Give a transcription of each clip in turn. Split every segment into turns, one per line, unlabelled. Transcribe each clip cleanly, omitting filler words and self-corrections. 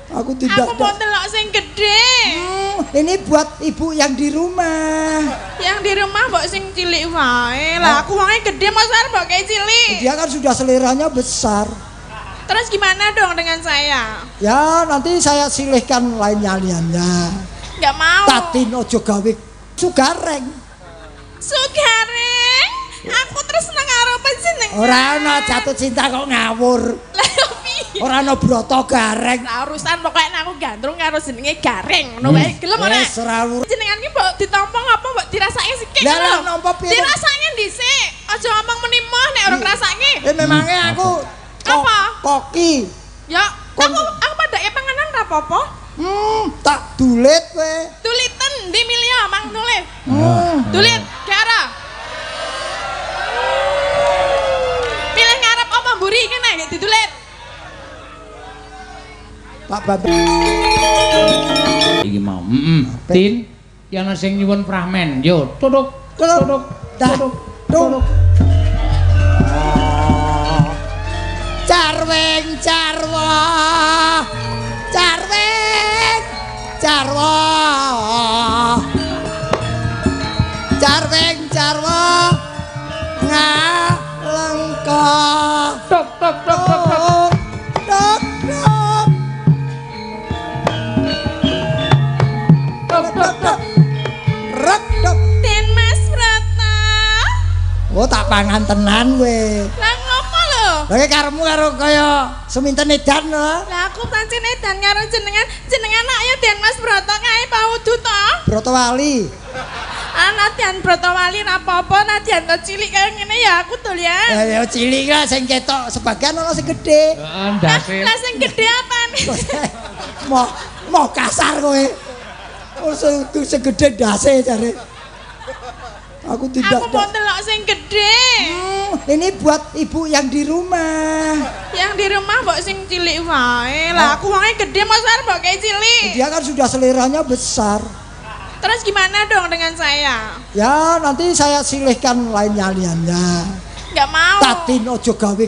Aku tidak.
Aku mau delok sing gede.
Ini buat ibu yang di rumah.
Yang di rumah mbok sing cilik wae. Lah aku wonge gede masa arep mbok kayak cilik.
Dia kan sudah seleranya besar.
Terus gimana dong dengan saya?
Ya, nanti saya silihkan lain nyaliannya.
Enggak mau.
Tatin ojo gawe sugareng.
Sugareng. Aku terus seneng karo panjenengan.
Ora ana jatuh cinta kok ngawur.
Lah piye?
Ora ana broto gareng.
Lah urusan pokoknya aku gandrung karo jenenge Gareng ngono wae. Gelem ora?
Wis ora ur.
Jenengan ki mbok ditampa apa mbok dirasake sikik
Lah,
lho.
lah, nampa piye?
Dirasake dhisik. Aja ngomong meni moh nek ora ngrasake.
Memange aku
Apa?
Koki.
Ya, aku padake panganan ra apa-apa.
Tak dulit kowe.
Tuliten ndi milih mang tulis. Tulit, Kiara. Pilih ngarep apa mburi kene nek ditulit.
Pak Bambang.
Iki mau. Heeh. Tin, ki ana sing nyuwun pramen. Yo, tutuk, tutuk, tutuk, tutuk.
Carweng carwa. Carweng carwa. Carweng carwa ngalengka.
Tok tok tok tok tok.
Tok tok.
Tok tok tok.
Rek tok.
Den Mas Brata.
Oh, tak pangan tenan kowe.
Lah ngopo lho?
Lah karepmu karo kaya seminten edan lho.
Lah aku pancen edan karo jenengan. Jenengan nak ya Den Mas Brata kae paudu to?
Broto Wali.
Ah, nadyan Brata Wali ra apa-apa, nadyan to cilik kaya ngene ya aku dolan.
Ya ya cilik lah sing ketok sebagian ana sing gedhe.
Heeh, ndase.
Lah sing gedhe apane?
Moh moh kasar kowe. Oh sing gedhe ndase jare. Aku tidak.
Aku mau delok sing gedhe.
Ini buat ibu yang di rumah.
Yang di rumah mbok sing cilik wae. Lah aku wonge gedhe masa arep mbok kayak cilik.
Dia kan sudah seleranya besar.
Terus gimana dong dengan saya?
Ya, nanti saya silihkan lain nyaliannya.
Enggak mau.
Tatin ojo gawe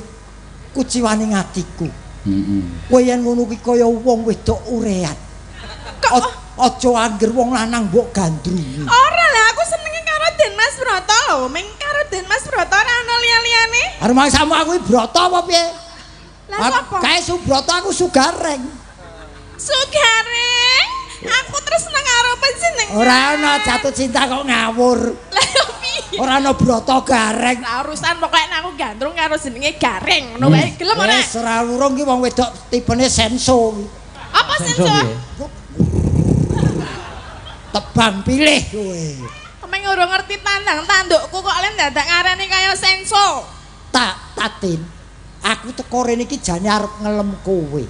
kuciwane atiku.
Heeh.
Kowe yen ngono kuwi kaya wong wedok urean.
Kok
Aja angger wong lanang mbok gandrungi.
ora lah aku senenge karo Den Mas Broto lho. Ming karo Den Mas Broto ora ono liya-liyane.
Arep sama aku iki Broto apa piye?
Lah sapa?
Kae Subroto aku Sugareng.
Sugareng. Aku terus seneng karo panjenengan.
Ora ana jatuh cinta kok ngawur.
Lah piye?
Ora ana broto gareng.
Lah urusan pokoknya aku gandrung karo jenenge Gareng ngono wae. Gelem ora?
Wis ora urung ki wong wedok tipene senso.
Apa
Senso
senso?
piye?
Tebang pilih kowe.
Meng ora ngerti tandang tandukku kok len dadak ngarani kaya senso.
Tak Tatin. Aku teko rene iki jane arep ngelem kowe.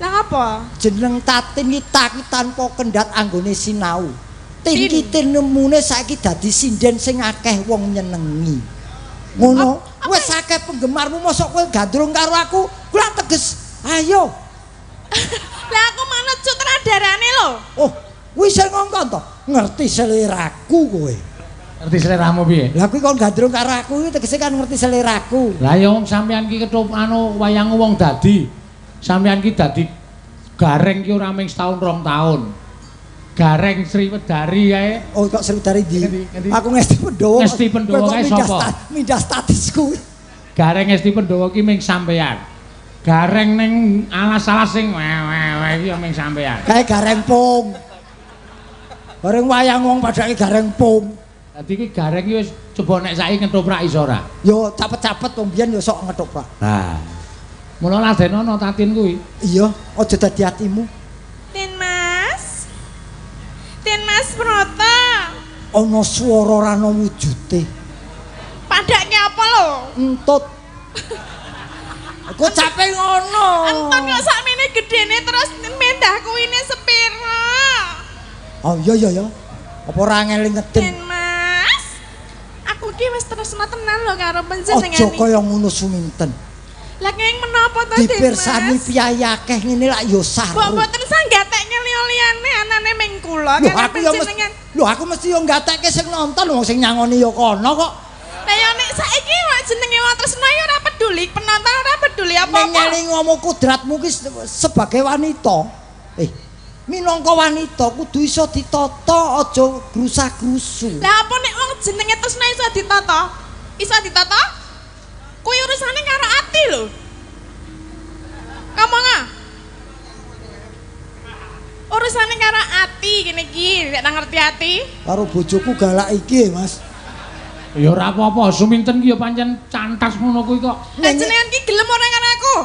Lah apa?
Jeneng Tatin iki tak tanpa kendhat anggone sinau. Tin
Tin.
ki tinemune saiki dadi sinden sing akeh wong nyenengi. Ngono. Wis akeh penggemarmu mosok kowe gandrung karo aku. Kula teges. Ayo.
Lah aku manut sutradarane lho.
Oh, kuwi sing ngongkon to. Ngerti seleraku kowe.
Ngerti seleramu piye?
Lah kuwi kon gandrung karo aku iki tegese kan ngerti seleraku.
Lah ya wong sampean ki kethup anu wayang wong dadi. Sampean ki dadi gareng ki ora mung setahun rong taun. Gareng Sriwedari kae.
Oh, kok Sriwedari ndi?
Ngendi?
Aku ngesti Pandhawa.
Ngesti Pandhawa
Kowe kok
kae sapa?
Mindah statusku.
Gareng Ngesti Pandhawa ki mung sampean. Gareng ning alas-alas sing wewe iki ya mung sampean.
Kae gareng pung. Bareng wayang wong padake gareng pung.
Dadi ki gareng ki wis coba nek saiki ngetoprak iso ora?
Yo capet-capet wong biyen yo sok ngetoprak.
Lah. Mula ladenono Tatin kuwi.
Iya, aja dadi atimu.
Den Mas. Den Mas Broto.
Ana swara ora ana wujude.
Padake apa lho?
Entut. Kok cape ngono.
Entut kok sakmene gedene terus mendah kuwine sepiro?
Oh iya iya ya. Apa ora ngeling ngeden?
Den Mas. Aku ki wis tresna tenan lho karo panjenengan.
Aja kaya ngono Suminten.
Lah kenging menapa to Den Mas?
Dipirsani piyayi akeh ngene lak ya saru.
Mbok mboten sanggatekke liya-liyane anane ming kula
Lho
karo
aku ya mesti
panjenengan.
lho aku mesti yo nggatekke sing nonton wong sing nyangoni ya kono kok.
Lah ya nek saiki wak jenenge wong tresna ya ora peduli, penonton ora peduli
Ning
apa-apa.
ngeling ngomong kudratmu ki sebagai wanita. Minangka wanita kudu iso ditata, aja grusah-grusu.
Lah apa nek wong jenenge tresna iso ditata? Iso ditata? Kuwi urusane karo ati lho. Ngomong ah. Urusane karo ati kene iki, nek ngerti ati.
Karo bojoku galak iki, Mas.
Ya ora apa-apa, Suminten ki ya pancen cantas ngono kuwi kok.
Lah jenengan ki gelem ora karo aku?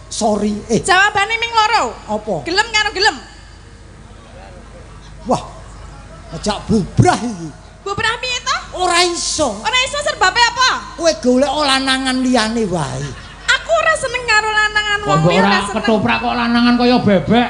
Sorry,
Jawabane ming loro.
Apa?
Gelem karo gelem.
Wah. Ngejak bubrah iki.
Bubrah piye to?
Ora iso.
Ora iso sebabe apa?
Kowe golek lanangan liyane wae.
Aku ora seneng karo lanangan wong
liya,
ora seneng.
Ketoprak kok lanangan kaya bebek.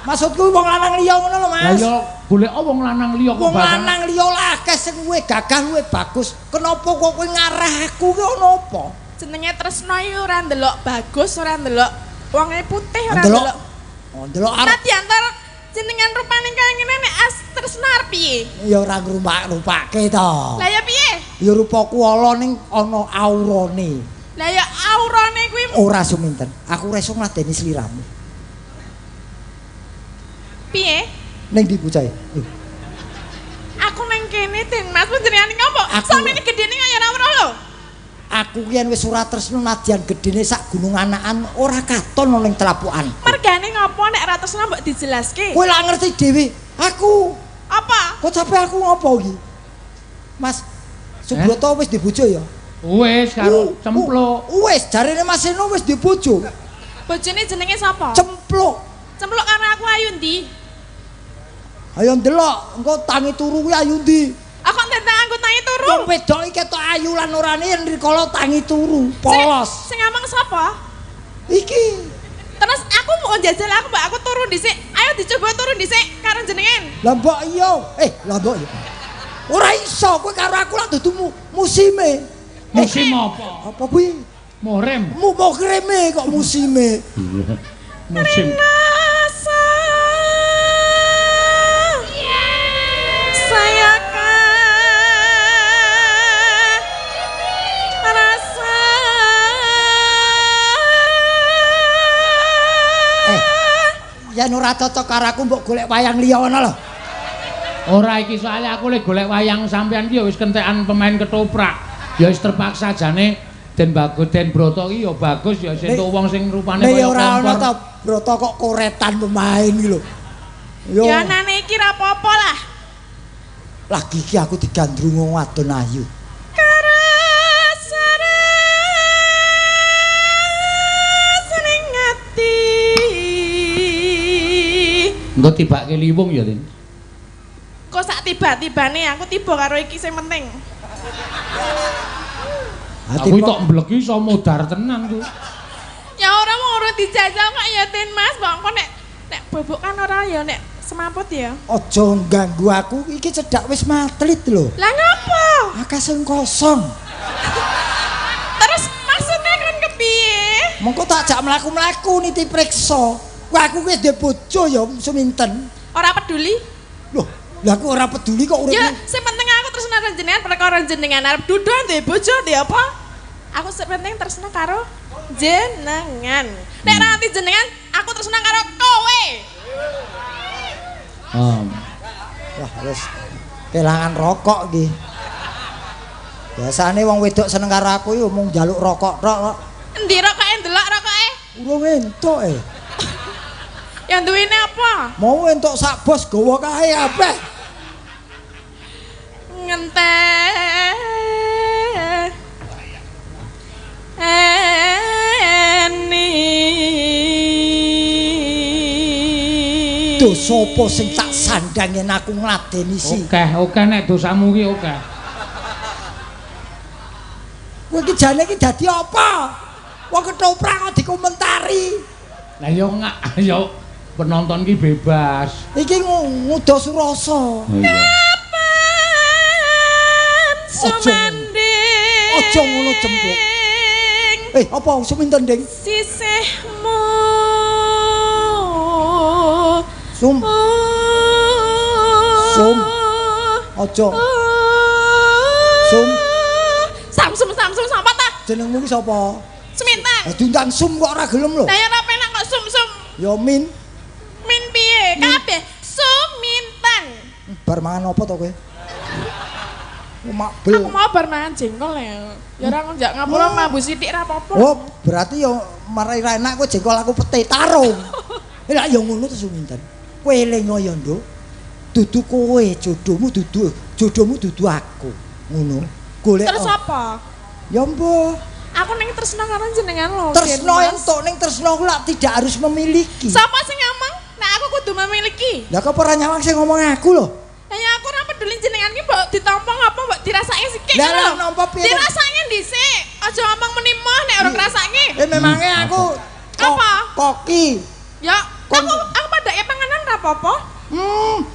Maksudku wong lanang liya ngono lho, Mas.
Lah ya golek wong lanang liya kok.
Wong lanang liya lah akeh sing luwih gagah luwih bagus. Kenapa kok kowe ngarah aku ki ono apa?
Jenenge tresno iki ora ndelok bagus, ora ndelok wonge putih, ora ndelok.
Oh, ndelok arep
diantar jenengan rupane kaya ngene nek as tresno arep piye?
Ya ora ngrupak-rupake to.
Lah ya piye?
Ya rupaku ala ning ana aurane.
Lah ya aurane kuwi
ora Suminten. Aku ora iso ngladeni sliramu.
Piye?
Ning ndi bocahe?
Aku nang kene Den Mas panjenengan ngopo? Samene gedene kaya ora weruh lho.
Aku ki yen wis ora tresno nadyan gedene sak gunung anakan ora katon ning telapukan.
Mergane ngopo nek ora tresno mbok dijelaske?
Kowe lak ngerti dhewe. Aku
apa?
Kok sampe aku ngopo iki? Mas Subroto wis dibojo ya?
Wis karo Cempluk.
Wis jarene Mas Seno wis dibojo.
Bojone jenenge sapa?
Cempluk.
Cempluk karo aku ayu ndi?
Ayo ndelok, engko tangi turu kuwi ayu ndi?
Aku tentang aku tangi turu.
Wong wedok iki ketok ayu lan orane yen rikala tangi turu, polos.
Sing ngomong sapa?
Iki.
Terus aku mau njajal aku mbak aku turu dhisik. Ayo dicoba turu dhisik karo jenengan.
Lah mbok iya. Lah mbok iya. Ora iso kowe karo aku lak dudu musime.
Musim apa?
Apa kuwi?
Murim.
Muhreme kok musime.
Musim.
Yen ora cocok karo aku mbok golek wayang liya ngono lho.
Ora iki soalé aku lek golek wayang sampean ki ya wis kentekan pemain ketoprak. Ya wis terpaksa jane Den Bagus Den Broto ki ya bagus ya entuk wong sing rupane kaya
kompor. Ora ono to Broto kok koretan pemain iki lho.
Ya anane iki ra apa-apa lah.
Lagi iki aku digandrung wong wadon ayu.
Engko tibake liwung ya, Din.
Kok sak tiba-tibane aku tiba karo iki sing penting.
Aku tok mbleki iso modar tenan ku.
Ya ora wong ora dijajal kok ya Din Mas, mbok engko nek bobok kan ora ya nek semaput ya.
Aja ngganggu aku, iki cedhak wis matlit lho.
Lah ngapa?
Akeh sing kosong.
Terus maksudnya kan kepiye?
Mengko tak jak mlaku-mlaku niti priksa. Wah aku wis duwe bojo ya Suminten.
Ora peduli?
Loh, lah aku ora peduli kok uripmu.
Ya, sing penting aku tresna karo jenengan perkara jenengan arep dudu duwe bojo duwe apa? Aku sing penting tresna karo jenengan. Nek ora ngerti jenengan, aku tresna karo kowe.
Wah, wis kelangan rokok iki. Biasane wong wedok seneng karo aku yo mung njaluk rokok tok kok.
Endi rokoke ndelok rokoke?
Urung entuk e.
Yang duwene apa?
Mau entuk sak bos gawa kae kabeh.
Ngenteni.
Dosa apa sing tak sandang yen aku ngladeni si?
Okeh, okeh nek dosamu ki okeh.
Kowe iki jane iki dadi apa? Wong ketoprak kok dikomentari.
Lah ya ngak ya penonton ki bebas.
Iki nguda surasa.
Kapan sumanding?
Aja ngono Cempluk. Apa Suminten, Ding?
Sisihmu.
Sum. Sum. Aja. Sum.
Samsum samsum sapa ta?
Jenengmu ki sapa?
Suminten.
Diundang Sum kok ora gelem lho.
Lah ya ora penak kok sum-sum.
Ya Min. Bar mangan apa to kowe? Makbel.
Aku mau bar mangan jengkol ya. Ya ora njak ngapura mambu sithik ra apa-apa.
Oh, berarti yo marai ra enak kowe jengkol aku pete tarung. Lah ya ngono to Suminten. Kowe elingo ya, Nduk. Dudu kowe jodohmu dudu, jodohmu dudu aku. Ngono. Golek.
Terus apa?
Ya mbuh.
Aku ning tresno karo jenengan lho.
Tresno entuk ning tresno ku lak tidak harus memiliki.
Sapa sing ngomong? Nek aku kudu memiliki.
Lah kok ora nyawang sing ngomong aku lho.
Lah ya aku ora peduli jenengan ki mbok ditampa ngapa mbok dirasake sikik.
Lah lah nampa piye?
Dirasake dhisik. Aja ngomong meni moh nek ora ngrasake.
Memange aku
apa?
Koki.
Ya, aku padake panganan ora apa-apa.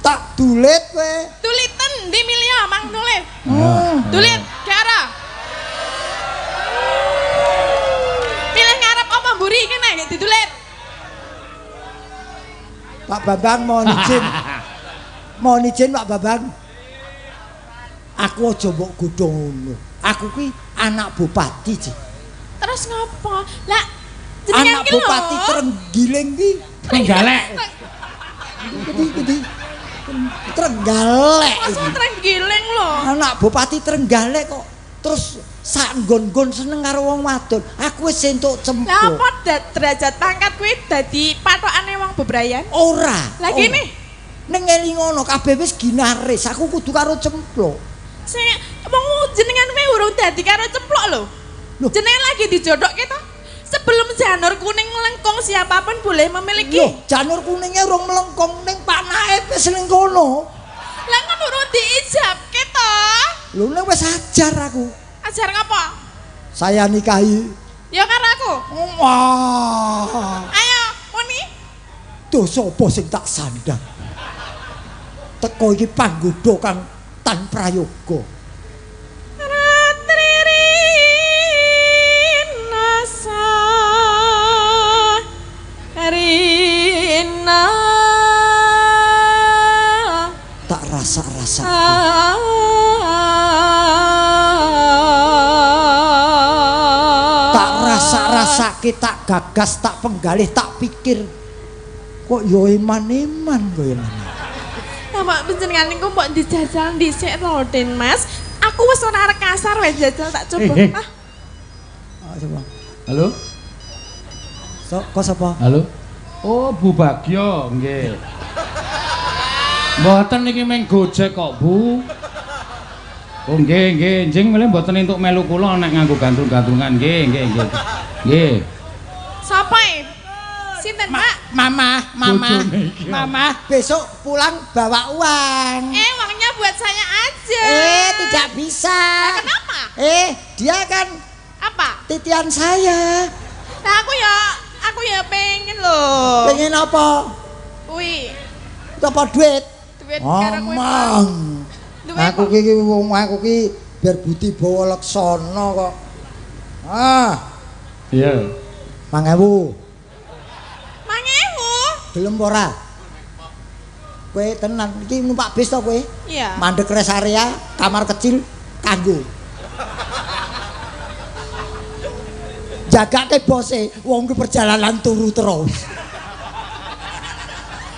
Tak dulit kowe.
Duliten ndi milih mang tulis. Dulit kara. Pilih ngarep apa mburi kene nek didulit.
Pak Bambang mohon izin. Mohon izin Pak Bambang. Aku aja mbok godho ngono. Aku kuwi anak bupati, Cik.
Terus ngopo? Lah jenengan
anak bupati Trenggiling ki.
Trenggalek.
Gede-gede. Trenggalek.
Masa Trenggiling lho.
Anak bupati Trenggalek kok terus sak nggon-nggon seneng karo wong wadon. Aku wis entuk cemplung.
Lah apa derajat pangkat kuwi dadi patokane wong bebrayan?
Ora.
Lah gini.
Ning elingono kabeh wis ginaris, aku kudu karo cempluk.
Sing wong jenengan kuwi urung dadi karo cempluk lho. Jenengan lagi dijodokke to? Sebelum janur kuning melengkung siapapun boleh memiliki.
Loh, janur kuningnya urung melengkung ning panahe wis ning kono.
Lah kan urung diijabke to?
Lho nek wis ajar aku.
Ajar ngapa?
Saya nikahi.
Ya karo aku.
Wah.
Ayo, muni.
Dosa apa sing tak sandang? Teko iki panggoda kang tan prayoga.
Ratri rinasa rina
tak rasa-rasa. Tak rasa-rasake, tak gagas, tak penggalih, tak pikir. Kok yo eman-eman kowe ngene.
Lah panjenengan niku mbok dijajal dhisik lho, Den Mas. Aku wis ora arek kasar wis jajal tak coba. Ah.
Coba.
Halo.
Kok sapa?
Halo. Oh, Bu Bagyo, nggih. Mboten niki mung Gojek kok, Bu. Oh, nggih, nggih, njing milih mboten entuk melu kula nek nganggo gantung-gantungan. Nggih, nggih, nggih. Nggih.
Sapa e? Sinten, Pak?
Mama, mama, mama, besok pulang bawa uang.
Uangnya buat saya aja.
Tidak bisa.
Nah, kenapa?
Dia kan
apa?
Titian saya.
Nah, aku ya pengen loh.
Pengen apa?
Wih.
Apa duit?
Duit karo kowe.
Omong. Aku ki wong aku ki biar buti bawa leksana kok. Ah.
Iya.
5.000.
5.000?
Gelem ora? Kowe tenan iki numpak bis to kowe?
Iya.
Mandek rest area, kamar kecil kanggo. Jagake bose, wong ki perjalanan turu terus.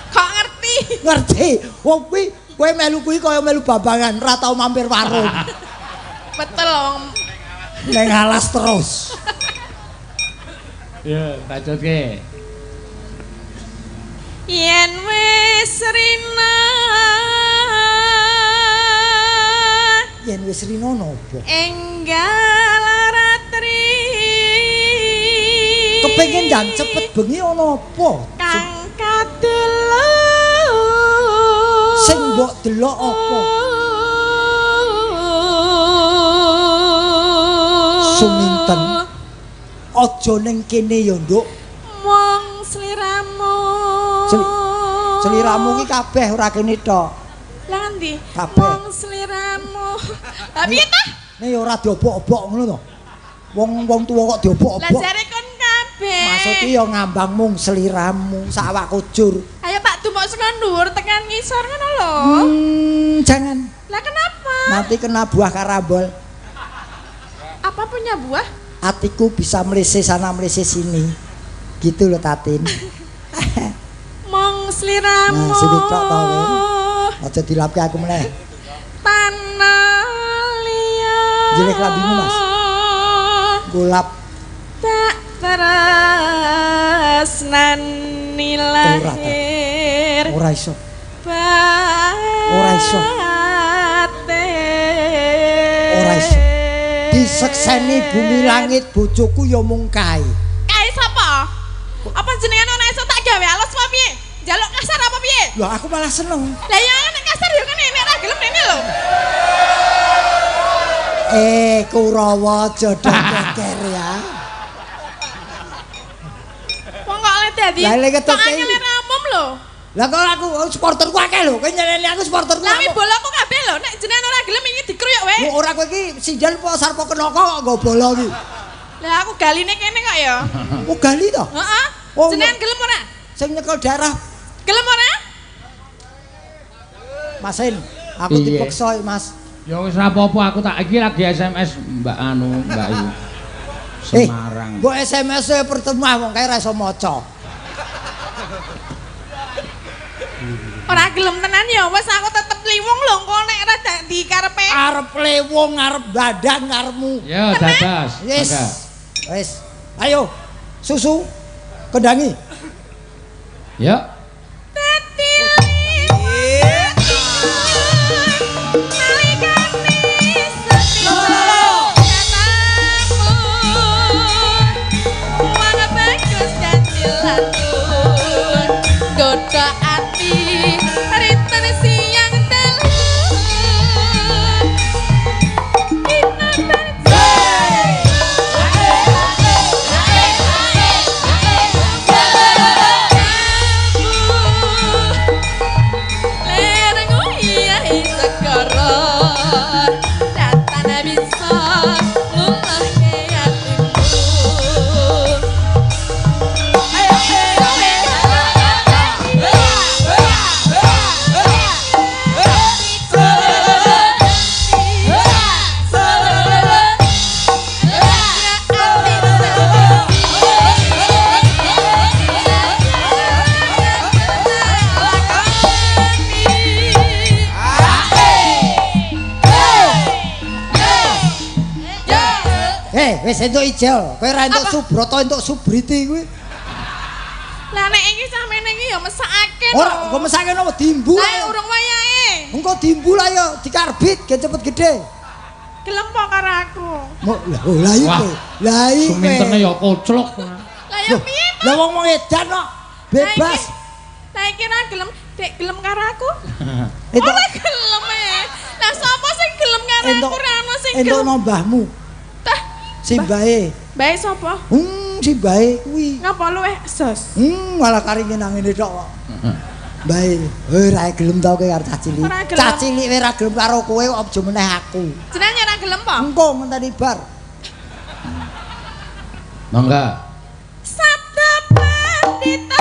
Kok ngerti?
Ngerti. Wong kuwi kowe melu kuwi kaya melu bambangan, ora tau mampir warung.
Betul wong
ning alas terus.
Iya, bacotke.
Yen wis rina.
Yen wis rina napa?
Enggal ratri.
Kepengin ndang cepet bengi ana apa?
Kang kadelok.
Sing mbok delok apa? Suminten. Aja ning kene ya, Nduk.
Mung sliramu.
Sliramu ki kabeh ora kene tok.
Lah endi?
Kabeh.
Mung sliramu. Lah piye ta?
Nek ora diobok-obok ngono to. Wong-wong tuwa kok diobok-obok.
Lah jare kon kabeh.
Maksud ki ya ngambang mung sliramu sak awak kujur.
Ayo tak dumok saka dhuwur tekan ngisor ngono lho.
Jangan.
Lah kenapa?
Nanti kena buah karambol.
Apa punya buah?
Atiku bisa melese sana melese sini. Gitu loh Tatin.
Mong sliramu.
Nah, sing tok to kowe. Aja dilapke aku meneh.
Tanah liya.
Jelek lambimu, Mas. Golap
tak tresnani lahir.
Ora iso. Ora iso. Ora iso. Disekseni bumi langit bojoku ya mung kae.
Kae sapa? Apa jenengan ora iso tak gawe alus apa piye? Njaluk kasar apa piye?
Lah aku malah seneng.
Lah ya nek kasar ya kan nek ora gelem rene lho.
Kurawa aja do geger ya.
Wong kok le dadi.
Lah lek
kok angel ra umum lho.
Lah kok aku supporterku akeh lho. Kowe nyeleni aku supporterku.
Lah wi bolaku kabeh lho. Nek jenengan ora gelem iki dikruyuk wae.
Lho ora kowe iki sindel apa sarpa kenaka kok nggo bola iki.
Lah aku galine kene kok ya.
Oh gali to?
Heeh. Jenengan gelem ora?
Sing nyekel darah.
Gelem ora?
Masin, aku dipeksa Mas.
Ya wis ora apa-apa aku tak iki lagi SMS Mbak anu Mbak Yu. Semarang.
Mbok SMS-e pertemuan wong kae ora iso maca.
Ora gelem tenan ya wis aku tetep liwung lho engko nek ora dadi karepe.
Arep lewung arep badang karepmu.
Ya dadas.
Wis. Wis. Ayo susu kendangi.
Ya.
Dadi godha ati riten siang dalu dina lereng uyah segara datane bisa ngulahke atiku.
Wis entuk ijol, kowe ora entuk Subroto entuk Subriti kuwi.
Lah nek iki samene iki ya mesakake.
Ora, kok mesakake napa dimbu.
Lah urung wayahe.
Engko dimbu lah ya dikarbit gen cepet gede.
Gelem po karo aku.
Lah lah iki. Lah iki.
Sumintene ya koclok.
Lah ya piye?
Lah wong edan kok. Bebas.
Lah iki ora gelem, Dek gelem karo aku. Ora gelem e. Lah sapa sing gelem karo aku ora ono sing gelem.
Entuk mbahmu. Simbahe.
Mbahe sapa?
Simbahe kuwi.
Ngapa luweh sos?
Malah kari nang ngene tok kok. Mbahe, ora gelem ta kowe karo cah cilik. Cah cilik ora gelem karo kowe kok aja meneh aku.
Jenenge ora gelem po?
Engko ngenteni bar.
Mangga.
Sabda pandita.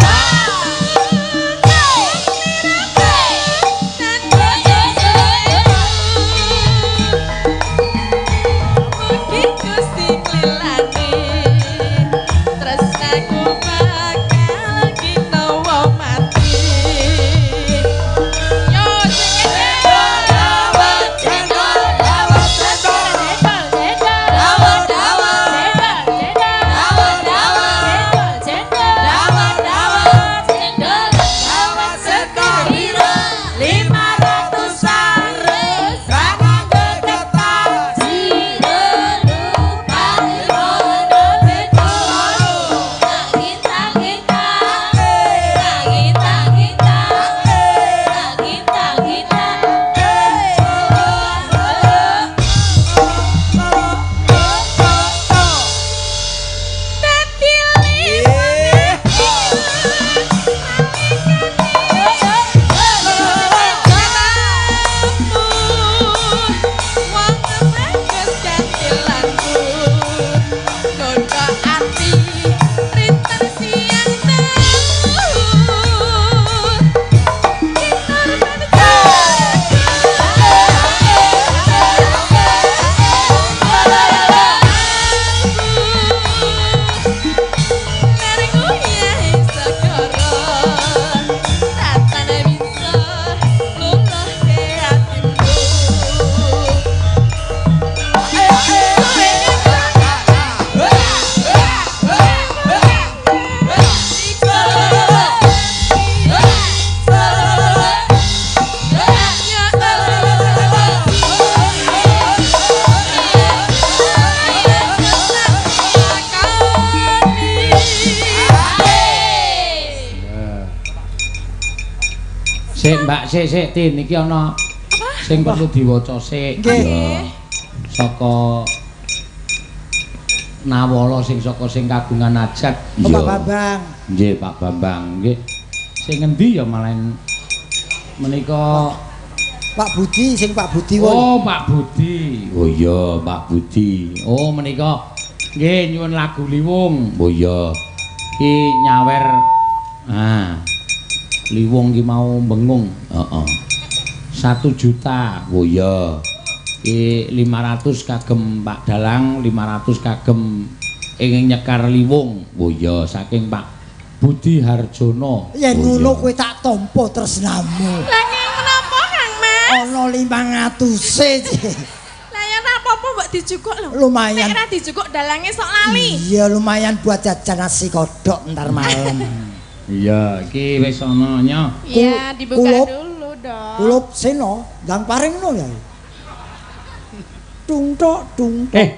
Sik Mbak, sik sik Tin iki ana sing perlu diwaca sik.
Nggih.
Saka Nawala sing saka sing kagungan ajat.
Oh, Pak Bambang.
Nggih, Pak Bambang. Nggih. Sing ngendi ya malah menika
Pak Budi, sing Pak Budi wae.
Oh, Pak Budi. Oh iya, Pak Budi. Oh, menika nggih nyuwun lagu Liwung. Oh iya. Ki nyawer. Ah. Liwung ki mau bengung. Heeh. 1 juta. Oh iya. Ki 500 kagem Pak Dalang, 500 kagem ingkang nyekar Liwung. Oh iya, saking Pak Budi Harjono.
Yen ngono kowe tak tampa tresnamu.
Lah nggih menapa Kang Mas?
Ana 500-e.
Lah ya ora apa-apa mbok dijukuk lho.
Lumayan.
Nek ora dijukuk dalange sok lali.
Iya, lumayan buat jajan nasi kodok ntar malam.
Iya, iki wis ana nya.
Iya, dibuka
kulup,
dulu dong.
Kulup seno, ndang paringno ya. Tung tok tung tok.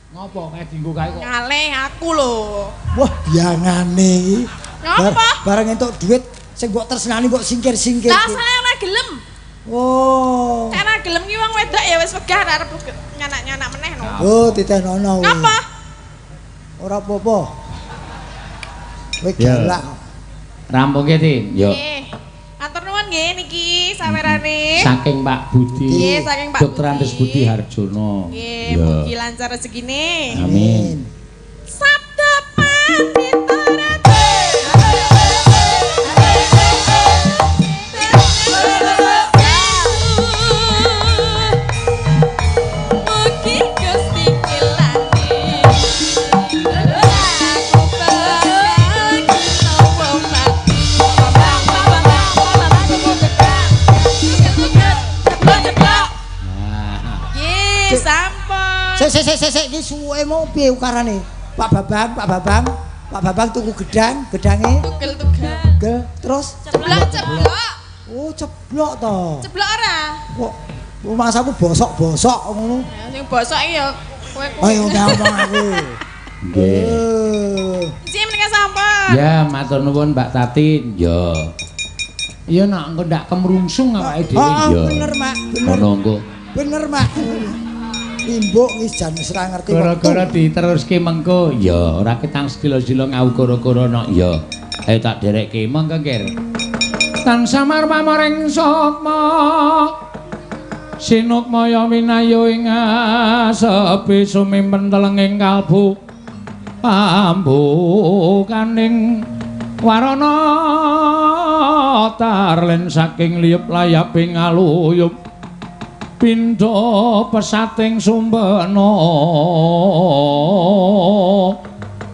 Ngopo kae dienggo kae kok?
Ngalih aku lho.
Wah, biangane iki.
Ngopo?
Bareng entuk duit sing mbok tresnani mbok singkir-singkir.
Lah asale ora gelem.
Oh.
Nek ora gelem ki wong wedok ya wis wegah ora arep nyanak-nyanak meneh no.
Oh, titenono.
Ngapa?
Ora apa-apa. Kowe galak.
Rampung ke, Tin? Yo.
Nggih. Matur nuwun nggih niki sawerane.
Saking Pak Budi.
Nggih, saking Pak
Dr. Andes Budi Harjono.
Nggih, mugi lancar rezekine.
Amin.
Sabda Pandita Ratu. Mugi Gusti kilani. Aku bakal ketawa mati. Nggih, sampun.
Sik sik sik sik iki suwuke mau piye ukarane? Pak Babang, Pak Babang, Pak Babang tuku gedang, gedange
Tugel-tugel.
tugel terus
Ceblok-ceblok.
Oh, ceblok to.
Ceblok ora?
Kok rumangsaku bosok-bosok ngono.
Ya sing bosok iki ya kowe kuwi.
Ayo ngomong aku.
Nggih.
Nggih menika sampun.
Ya, matur nuwun Mbak Tatin. Ya. Iya nak engko ndak kemrungsung awake dhewe
Oh,
ya.
bener, Mak. Bener.
Ngono engko.
Bener, Mak. Limbuk wis jan wis ora ngerti
Gara-gara diteruske mengko ya ora ketang sedila-sedila ngau gara-gara nok ya. Ayo tak derekke monggo Ger. Tan samar pamaring sukma sinukmaya winayu ing asepi sumimpen telenging kalbu pambukaning warana tarlen saking liyep layaping aluyup pindha pesating sumbena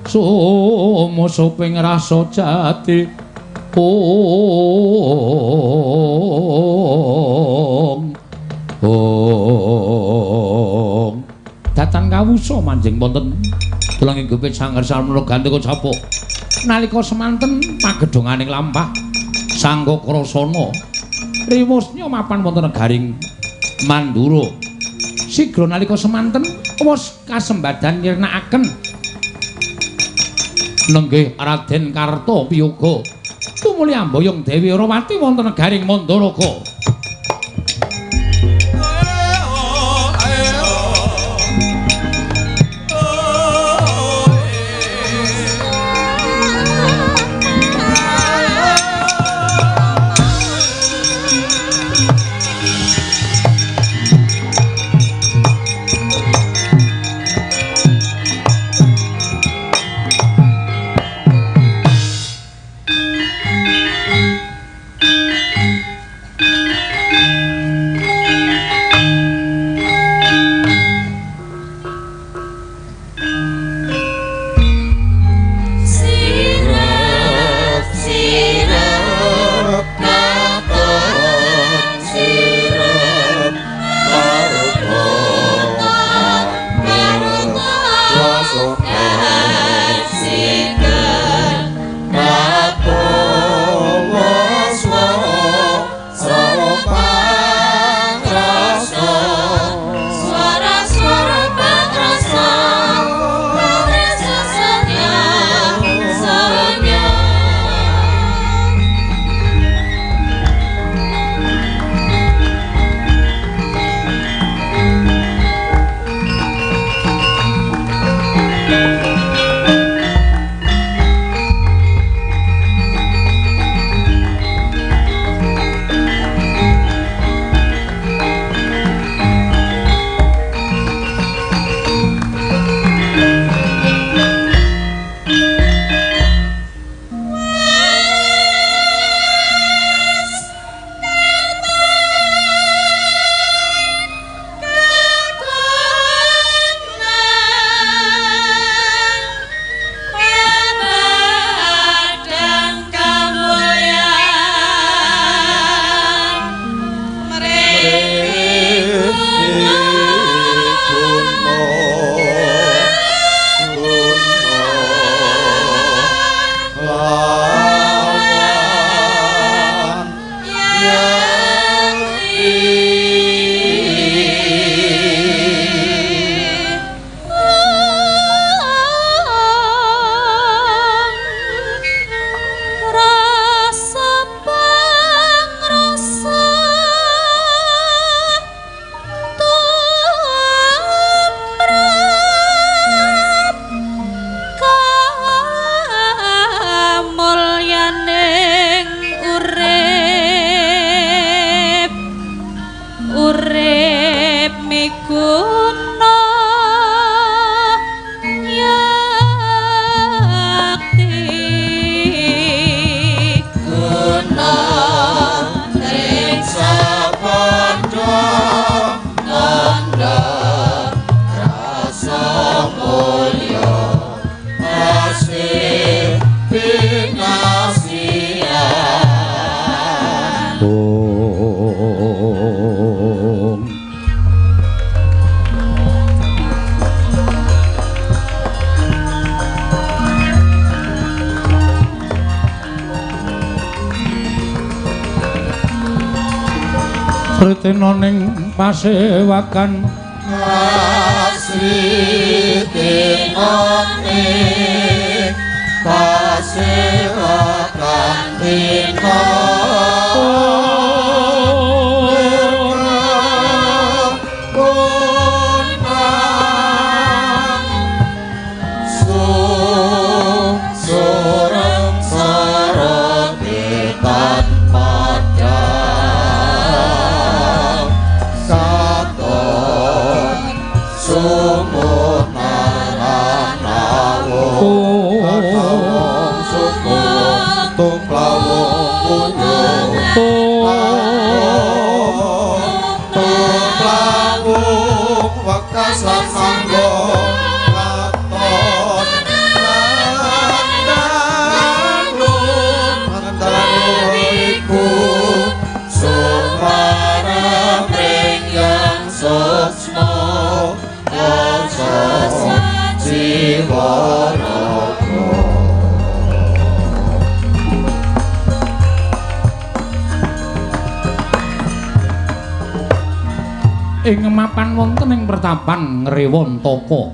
sumusuping rasa jati ong ong datan kawusa manjing wonten tulanging gupit sanggar samula gandeka capuk nalika semanten pagedhonganing lampah sangga krasana riwusnya mapan wonten negaring Mandura. Sigra nalika semanten wis kasembadan nyirnakaken nenggih Raden Karta Piyoga tumuli amboyong Dewi Rawati wonten negaring Mandaraga.
Guna yakti
guna ring sapadha nandha rasa mulya asih pinasihan.
Om Tritena ning pasewakan
asri tinane pasewakan dina sureng sarotetan padang katon sumunaranawung sukung tumplawung puyuh tumplawung wekasan mangga katon nandanu iku sumarang ring yang suksma rasa jiwa raga.
Ing mapan wonten ing pertapan Ngrewantaka.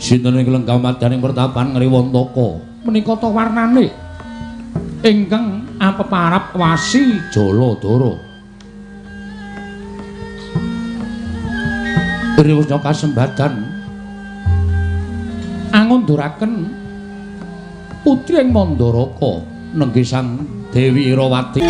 Sinten ing lenggah madyaning pertapan Ngrewantaka menika ta warnane ingkang apeparap wasi Jaladara. Riwusna kasembadan angunduraken putri ing Mandaraka nenggih Sang Dewi Irawati.